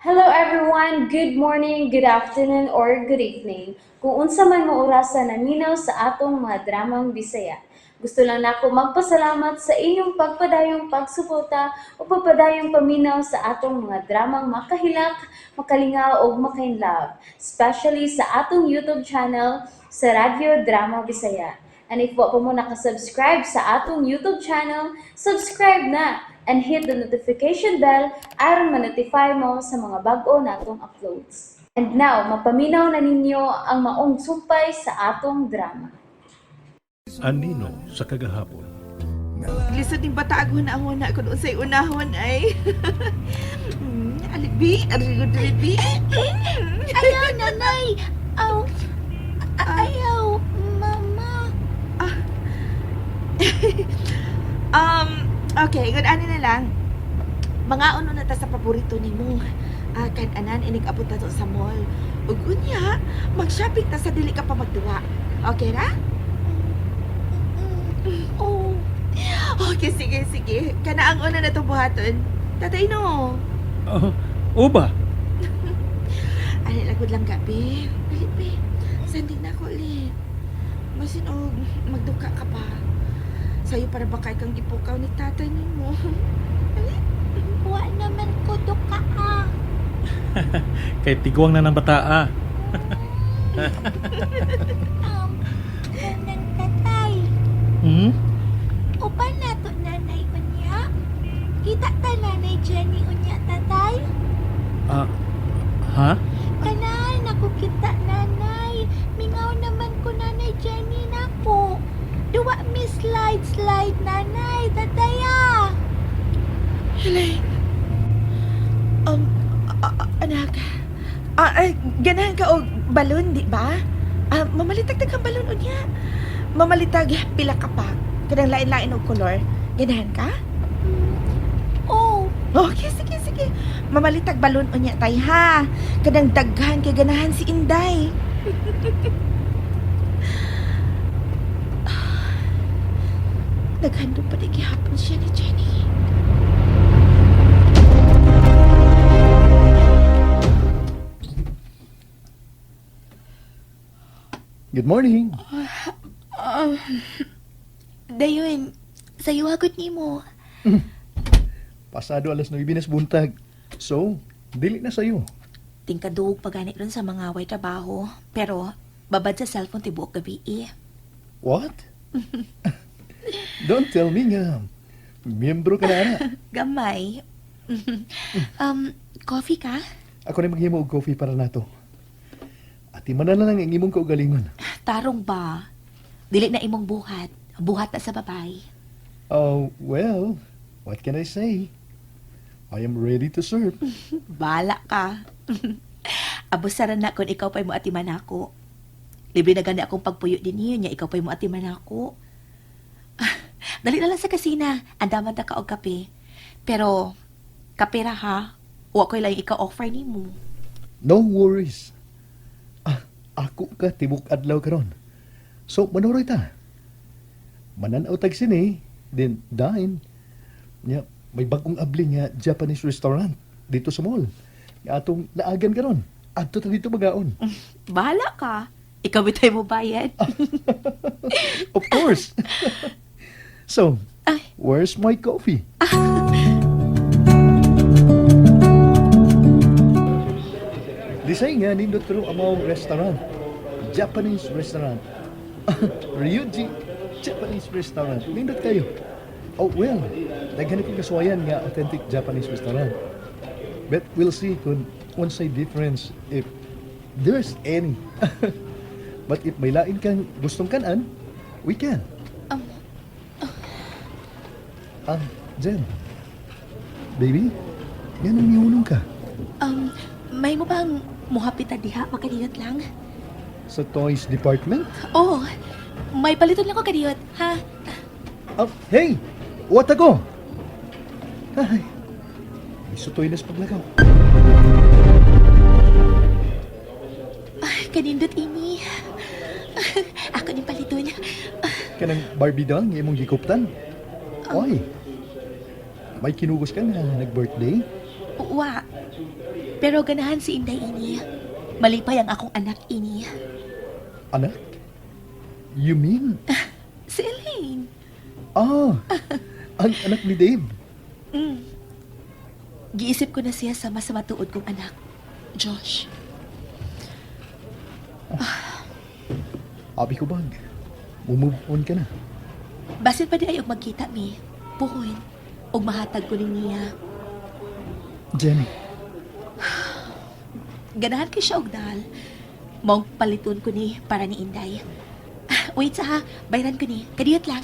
Hello everyone! Good morning, good afternoon, or good evening. Kung unsa man mo orasa naminaw sa atong mga dramang Bisaya. Gusto lang nako magpasalamat sa inyong pagpadayong pagsuporta o pagpadayong paminaw sa atong mga dramang makahilak, makalingaw ug makainlove, especially sa atong YouTube channel sa Radyo Drama Bisaya. And if wa pa mo nakasubscribe sa atong YouTube channel, subscribe na and hit the notification bell aron ma-notify mo sa mga bag-o natong uploads. And now, mapaminaw na ninyo ang maong sumpay sa atong drama. Anino sa kagahapon. Lisod ning bata ag huna-huna kung unsay unahon ay. Alibi, arigo dilibi. Ayaw, nanay! Aw, ayaw, mama. Okay, good ani na lang. Mga uno na ta sa paborito nimo. Ah, kan-anan inig abot ta to sa mall. Ug unya, mag-shopping ta sa dili ka pa magduwa. Okay ra? Oh, Okay, sige, sige. Kana ang una na itong buhaton. Tatay no. Oh, uba? Ay, lagod lang gabi. Dali, be. Sanding na ako ulit. Masin og magduka ka pa. Sayo para ba kay kang gipukaw ni tatay nimo? Wa naman ko duka ah. Kay tiguang na ng bata ah. Kanang tatay. Hmm? Uban na to nanay unya. Kita ta nanay Jenny unya tatay. Ah, ha? Kanan ako kita nanay. Mingaw naman ko nanay Jenny nako. Duwa mi slide slide nanay tatay ah. Helay. Um, anak. Ah, ay, ganahan ka og balon, di ba? Ah, mamalitag kang balon unya. Mamalitag pila ka pa. Kanang lain-lain og kolor. Ganahan ka? Oh, Okay, sige, sige. Mamalitag balon unya tay ha. Kanang daghan kay ganahan si Inday. Naghandom pa di gihapon siya ni Jenny. Good morning. Dayon, sayo agad nimo. Pasado alas 9 nas buntag. So, dili na sayo. Tingkadug pagani ron sa mga way trabaho, pero babad sa cellphone tibuok gabi eh. What? Don't tell me nga. Miyembro ka na ana. Gamay. Coffee ka? Ako na maghimo og coffee para nato. Ati man na lang ang imong kaugalingon. Tarong ba? Dili na imong buhat. Buhat na sa babay. Oh, well, what can I say? I am ready to serve. Bala ka. Abusaran na kung ikaw pa'y moatiman ako. Libre na gani akong pagpuyo din niyo niya, ikaw pa'y moatiman ako. Dali na lang sa kasina. Andaman ta ka og kape. Pero, kape ra ha. Wa ko'y lang ikaw offer nimo. No worries. Ah, ako ka tibok adlaw karon. So, manuroy ta. Mananaw tag sine, then dine. Nya, may bagong abli nga Japanese restaurant dito sa mall. Nga atong naagan karon. Adto ta dito magaon. Bahala ka. Ikaw bitay mo bayad. Of course. So, Ay. where's my coffee? Disay nga nindot karon among restaurant. Japanese restaurant. Ryuji Japanese restaurant. Nindot kayo. Oh, well, daghan ko kasuwayan nga authentic Japanese restaurant. But we'll see kung unsay difference if there's any. But if may lain kang gustong kanan, we can. Ah, Jen. Baby, yan ang mihulong ka. May mo bang muhapit ta diha? Makadiyot lang. Sa toys department? Oh, may paliton lang ko kadiyot, ha? Ah, hey! What ako? Ay, isutoy na sa paglakaw. Ay, kanindot ini. Ako ning paliton. Kanang Barbie doll nga imong gikuptan. Oy, may kinugos ka nga nag-birthday? Wa. Pero ganahan si Inday ini. Malipay ang akong anak ini. Anak? You mean? Si Elaine. Ah, ang anak ni Dave. Giisip ko na siya sama sa matuod kong anak, Josh. Abi ko bag, move on ka na. Basin pa di ay og magkita mi. Puhon. Og mahatag ko ni niya. Jenny, Ganahan kay siya og dal. Maong paliton ko ni para ni Inday. Ah, wait sa ha, bayran ko ni. Kadiyot lang.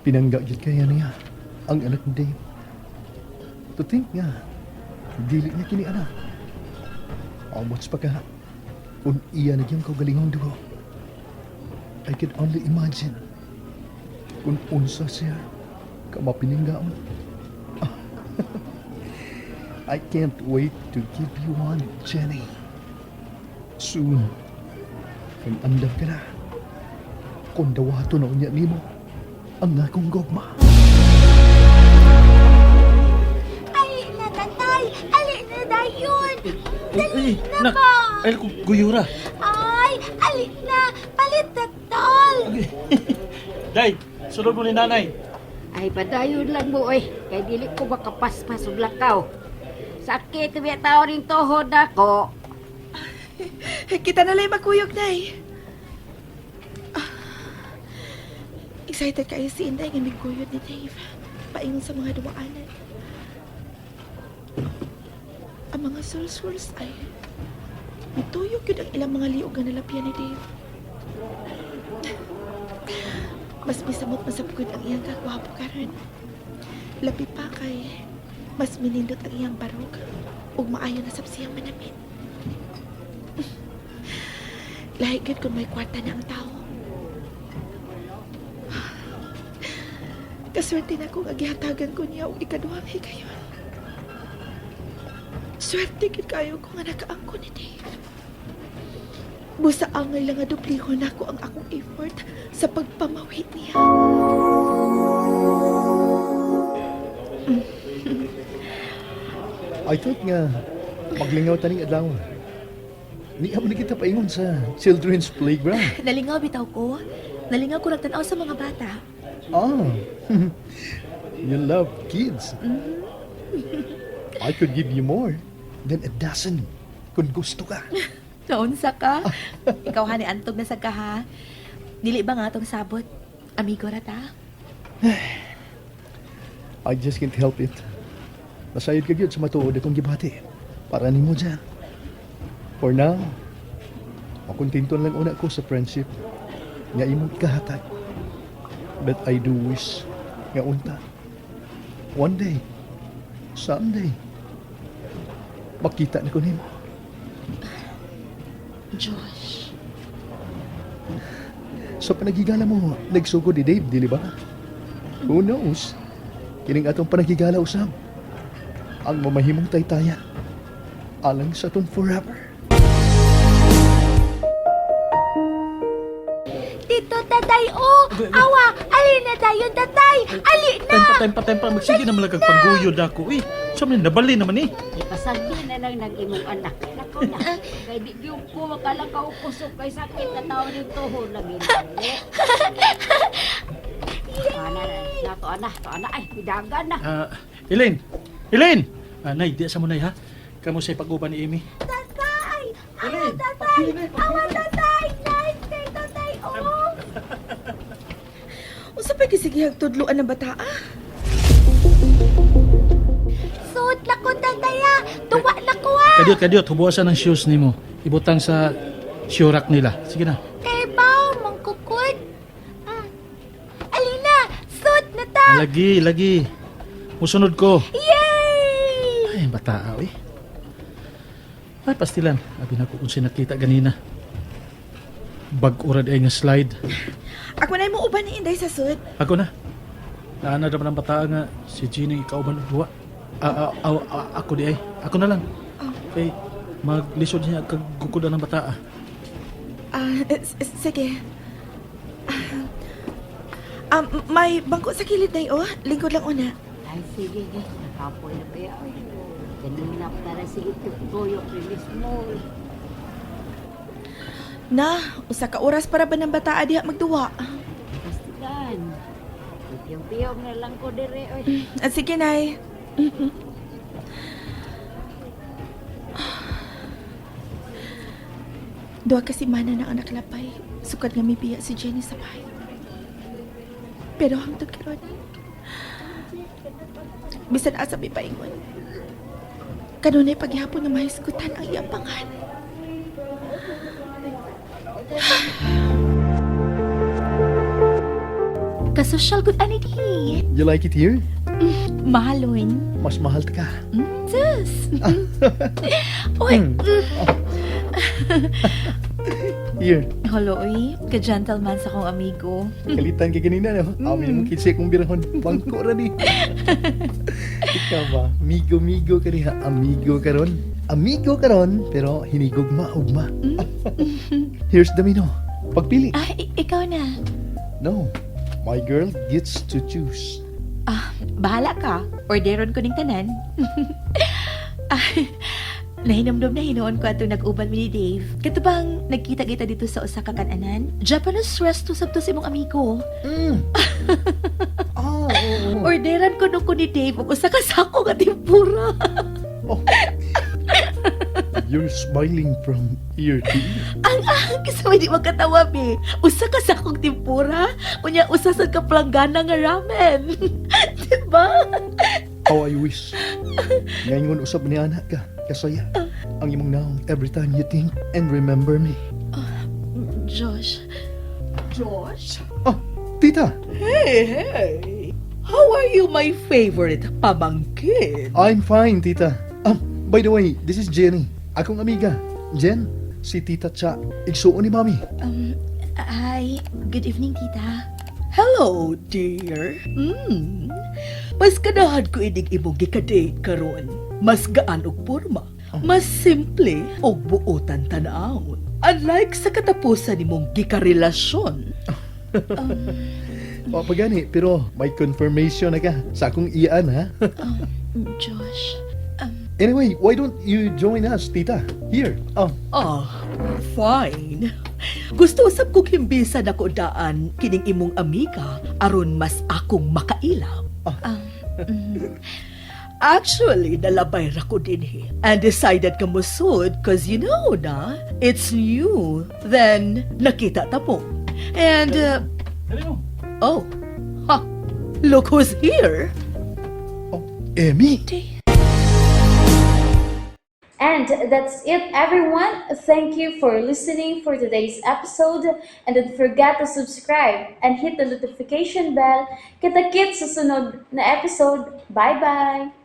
pinangga gyud kaya niya ang anak ni Dave. To think nga, dili niya kini anak. Almost pa ka, kung iya na gyud kaugalingong dugo. I can only imagine kung unsa siya kamapininggaon. I can't wait to give you one, Jenny. Soon, kung andam ka na, kung dawato na unya nimo, ang akong gugma. Ali na, tatay! Ali na dayon! Ay, nak. Ay, guyura. Ay, ali na! Palit na tol! Day, sunod mo ni nanay. Ay, padayon lang mo, oy. Kay dili ko makapaspas og lakaw. Sakit biya tao rin tuhod ako. Kita na lang magkuyog, Nay. Ah, excited kayo si Inday nga migkuyod ni Dave. Paingon sa mga duwaanan. Ang mga sulsuls ay mituyok yun ang ilang mga liog nga nalapyan ni Dave. Mas misamot masabgod ang iyang kagwapo karon. Lapi pa kay mas minindot ang iyang barog ug maayo na sab siyang manamit. Lahi gyud kung may kwarta na ang tao. Kaswerte na kung agihatagan ko niya og ikaduhang higayon. Swerte gyud kayo kung nga nakaangko ni Dave. Busa angay lang nga duplihon nako ang akong effort sa pagpamawit niya. I thought nga, maglingaw taning adlaw. Niya mo na kita paingon sa children's playground. Nalingaw bitaw ko. Nalingaw ko nagtanaw sa mga bata. Ah, you love kids. I could give you more than a dozen kung gusto ka. Naunsa ka? Ikaw ha, ni Antog na sa ka ha. Dili ba nga atong sabot? Amigo ra ta? I just can't help it. Nasayod ka gyud sa matuod akong gibati. Para nimo dyan. For now, makontento lang una ko sa friendship nga imong ikahatag. But I do wish nga unta. One day, someday, makita na ko nimo. Josh. Sa panagigala mo, nagsugod ni Dave, dili ba? Who knows? Kining atong panagigala usab. Ang mamahimong taytayan. Alang sa atong forever. Tito, tatay, oh! Awa! Ali na tayo, tatay! Ali na! Tempa, tempa, tempa. Magsige naman lang kag pangguyod ako. Eh, sa man, nabali naman eh. Ipasagdi na lang ng imong anak. Lakaw na. Kay di gyud ko makalakaw kusog kay sakit na tao rin tuhod lagi. Ana na, to ana, to ana ay pidagan na. Ah, Elaine! Elaine! Ah, nay, di sa mo nay ha. Kamu sa pag-uban ni Amy. Tatay! Awa, tatay! Awa, tatay! Nice kay tatay, oh! Unsa pa gisigihag tudloan ng bata ah? Suot na ko, tatay, ah! Tuwa na ko, ah! Kadiyot, kadiyot, hubuasan ang shoes nimo. Ibutang sa shoe rack nila. Sige na. Kay Bao, mangkukod. Alina, suot na ta! Lagi, lagi. Musunod ko. Yay! Ay, bata, eh. Ay, pastilan. Abi na ko kung sinakita ganina. Bag-urad ay nga slide. Ako na mo uban ni Inday sa sud. Ako na. Naana naman ang bata nga si Gina ikaw ba nagduwa? Ah, ah, ah, ah, ako di ay. Ako na lang. Kay maglisod niya kag ng bata. Ah, sige. Ah, May bangko sa kilid na oh. Lingkod lang una. Ay, sige, sige. Nakapoy na ba yan? Kanina para sige, tuyok, release mo. Na, usa ka oras para ba ng bataa diha magduwa? Pastigan. Piyong-piyong na lang ko dire, oy. Ah, sige, Nay. Duha kasi mana na ang nakalapay. Sukad nga may biya si Jenny sa bahay. Pero hangtod karon, bisan asa may paingon, kanunay paghihapon nga mahisgutan ang iyang pangan. Kasosyal gud ani di. You like it here? Mahalon. Mas mahal ka. Sus. Uy, Here, Hello, uy. Ka-gentleman sa kong amigo. kalitan kay ganina, no? Amin mo kitsi kong birahon. Bangko ra ni. Ikaw ba? Migo-migo ka niya. Amigo karon. Amigo karon, pero hinigugma ugma. Here's the menu. Pagpili. Ah, ikaw na. No. My girl gets to choose. Ah, bahala ka. Orderon ko ning tanan. Ah, nahinumdum na hinuon ko atong nag-uban mi ni Dave. Kato bang nagkita-kita dito sa usa ka kananan? Japanese resto sabto sa imong amigo. Ah, oo. Orderan ko nung ko ni Dave og usa ka sako nga tempura. Oh. You're smiling from ear to ear. Ang ang kasi may di magkatawa be. Usa ka sakong tempura, unya usa sad ka planggana nga ramen. Diba? How I wish. Ngayon usab ni anak ka. Kasaya. Ang imong naong every time you think and remember me. Josh, Josh? Oh, tita. Hey, hey! How are you, my favorite pamangkin? I'm fine, tita. By the way, this is Jenny. Akong amiga. Jen, si Tita Cha. Igsuon ni Mami. Hi, good evening, tita. Hello, dear. Mas ganahan ko inig imong gikadate karon. Mas gaan og porma. Mas simple og buotan tan-awon. Unlike sa katapusan nimong gikarelasyon. O, pagani, pero may confirmation na ka sa akong iyan, ha? Josh, Anyway, why don't you join us, tita? Here. Oh, Ah, fine. Gusto usab kog himbisan ako daan kining imong amiga aron mas akong makaila. Actually, nalabay ra ko dinhi and decided ka musud cause you know na, it's new. Then, nakita ta mo. And, oh, ha, look who's here. Oh, Emmy. And that's it, everyone. Thank you for listening for today's episode. And don't forget to subscribe and hit the notification bell. Kita-kits sa sunod na episode. Bye-bye!